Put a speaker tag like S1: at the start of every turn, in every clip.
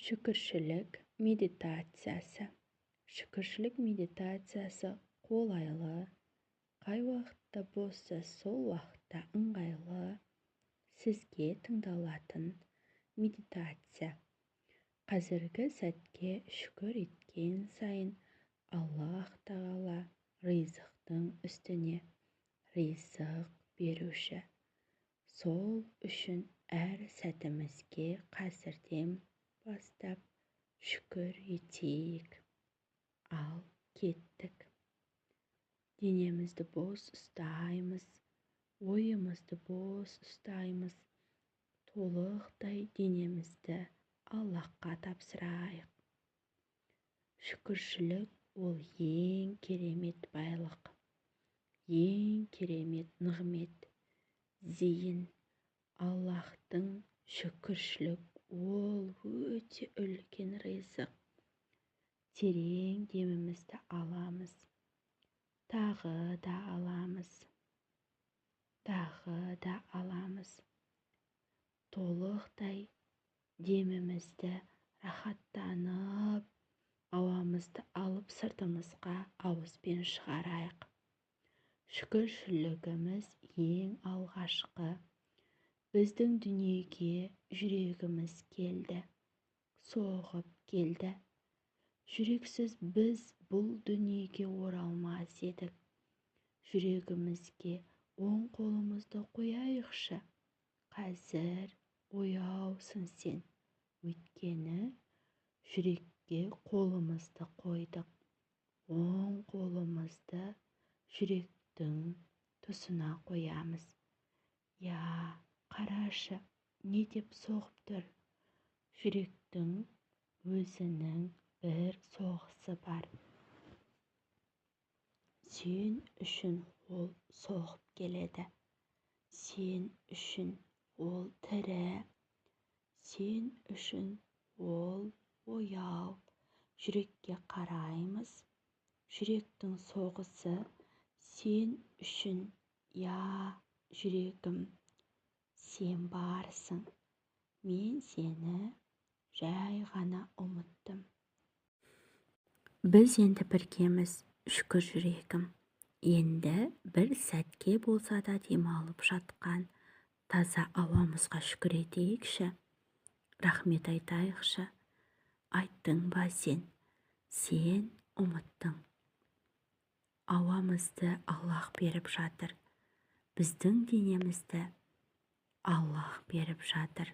S1: Шүкіршілік медитациясы. Шүкіршілік медитациясы қолайлы, қай уақытта боссыз, сол уақытта ыңғайлы, сізге тыңдалатын медитация. Қазіргі сәтке шүкір еткен сайын Аллах Тағала ризықтың үстіне ризық беруші. Сол үшін әр сәтімізге қазірден бастап шүкір етейік. Ал кеттік. Денемізді бос ұстаймыз, ойымызды бос ұстаймыз. Толықтай денемізді Аллахқа тапсырайық. Шүкіршілік ол ең керемет байлық, ең керемет нығмет, зейін. Аллахтың шүкіршілік ол өте үлкен ризық. Терең демімізді аламыз, тағы да аламыз, тағы да аламыз. Толықтай демімізді рахаттанып, ауамызды алып сыртымызға ауызбен шығарайық. Шүкіршілігіміз ең алғашқы. Біздің дүниеге жүрегіміз келді, соғып келді. Жүрексіз біз бұл дүниеге оралмас едік. Жүрегімізге оң қолымызды қояйықшы. Қазір ояусың сен. Өйткені жүрекке қолымызды қойдық. Оң қолымызды жүректің тұсына қоямыз. Я, қарашы, не деп соғып тұр? Жүректің өзінің бір соғысы бар. Сен үшін ол соғып келеді. Сен үшін ол тірі. Сен үшін ол ояу. Жүрекке қараймыз. Жүректің соғысы сен үшін, я, жүрегім, сен барсың. Мен сені жай ғана ұмыттым. Біз енді біргеміз, шүкір жүрегім. Енді бір сәтке болса да демалып жатқан таза ауамызға шүкір етейікші. Рахмет айтайықшы. Айттың ба сен? Сен ұмыттың. Ауамызды Аллах беріп жатыр. Біздің денемізді Аллах беріп жатыр.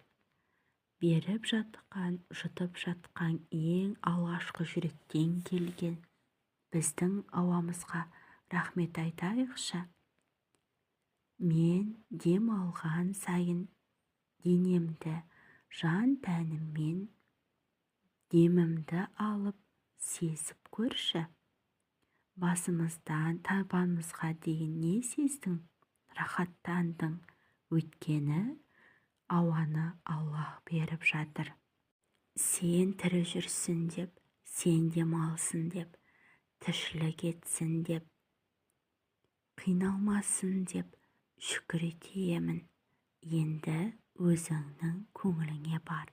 S1: Беріп жатқан, жұтып жатқан ең алғашқы жүректен келген біздің ауамызға рахмет айтайықшы. Мен дем алған сайын денемді жан тәніммен демімді алып сезіп көрші. Басымыздан табанымызға дейін не сездің? Рахаттандың. Өйткені ауаны Аллах беріп жатыр. Сен тірі жүрсін деп, сен демалсын деп, тіршілік етсін деп, қиналмасын деп шүкір етемін. Енді өзіңнің көңіліңе бар.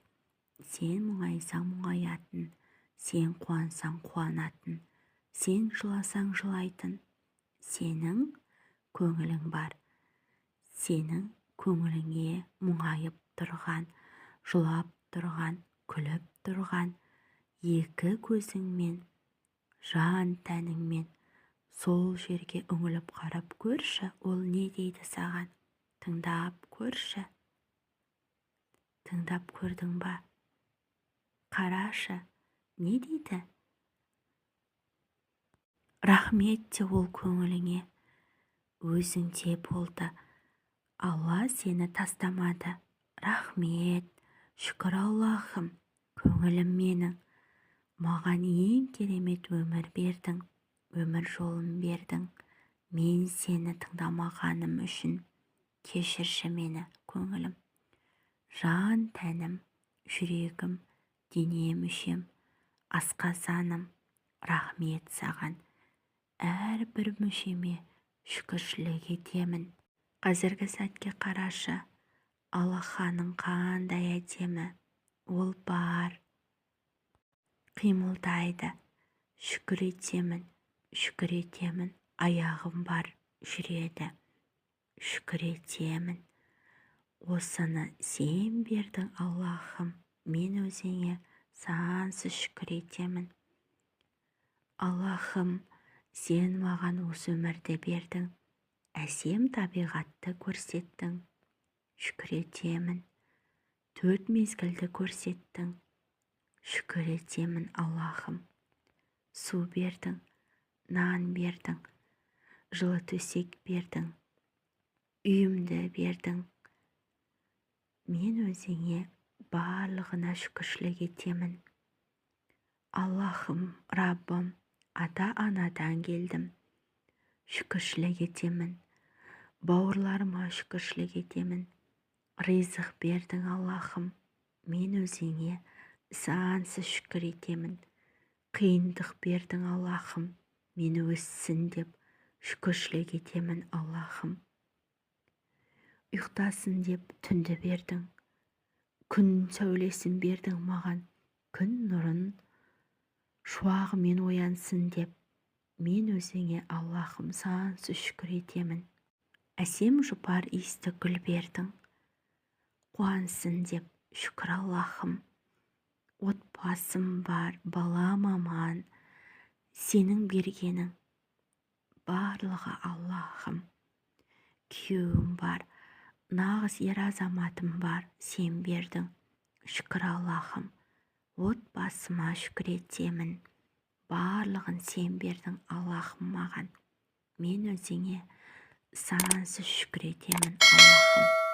S1: Сен мұңайсаң мұңаятын, сен қуансаң қуанатын, сен жыласаң жылайтын. Сенің көңілің бар. Сенің көңіліңе мұңайып тұрған, жылап тұрған, күліп тұрған екі көзіңмен, жан тәніңмен сол жерге үңіліп қарап көрші, ол не дейді саған? Тыңдап көрші. Тыңдап көрдің ба? Қарашы, не дейді? Рахмет те ол көңіліңе. Өзіңде болды. Алла сені тастамады. Рахмет, шүкір Аллахым, көңілім менің. Маған ең керемет өмір бердің, өмір жолын бердің. Мен сені тыңдамағаным үшін кешірші мені, көңілім. Жан тәнім, жүрегім, дене мүшем, асқазаным, рахмет саған. Әрбір мүшеме шүкіршілік етемін. Қазіргі сәтке қарашы, алақаның қандай әдемі. Ол бар. Қимылдайды. Шүкір етемін, шүкір етемін, аяғым бар, жүреді. Шүкір етемін. Осыны сен бердің, Аллахым, мен өзіңе сансыз шүкір етемін. Аллахым, сен маған осы өмірді бердің, әсем табиғатты көрсеттің. Шүкір етемін. 4 мезгілді көрсеттің. Шүкір етемін, Аллахым. Су бердің, нан бердің, жылы төсек бердің, үйімді бердің. Мен өзіңе барлығына шүкіршілік етемін. Аллахым, Раббым, ата-анадан келдім. Шүкіршілік етемін. Бауырларыма шүкіршілік етемін. Ризық бердің, Аллахым. Мен өзіңе сансыз шүкір етемін. Қиындық бердің, Аллахым. Мені өссін деп шүкіршілік етемін, Аллахым. Ұйықтасын деп түнді бердің. Күн сәулесін бердің маған. Күн нұрын шуағымен оянсын деп. Мен өзіңе, Аллахым, сансыз шүкір етемін. Әсем жұпар иісті гүл бердің. Қуансын деп шүкір, Аллахым. Отбасым бар, балам аман. Сенің бергенің барлығы, Аллахым. Күйеуім бар, нағыз ер азаматым бар, сен бердің. Шүкір, Аллахым. Отбасыма шүкір етемін. Барлығын сен бердің, Аллахым, маған. Мен өзіңе сансыз шүкір етемін, Аллахым.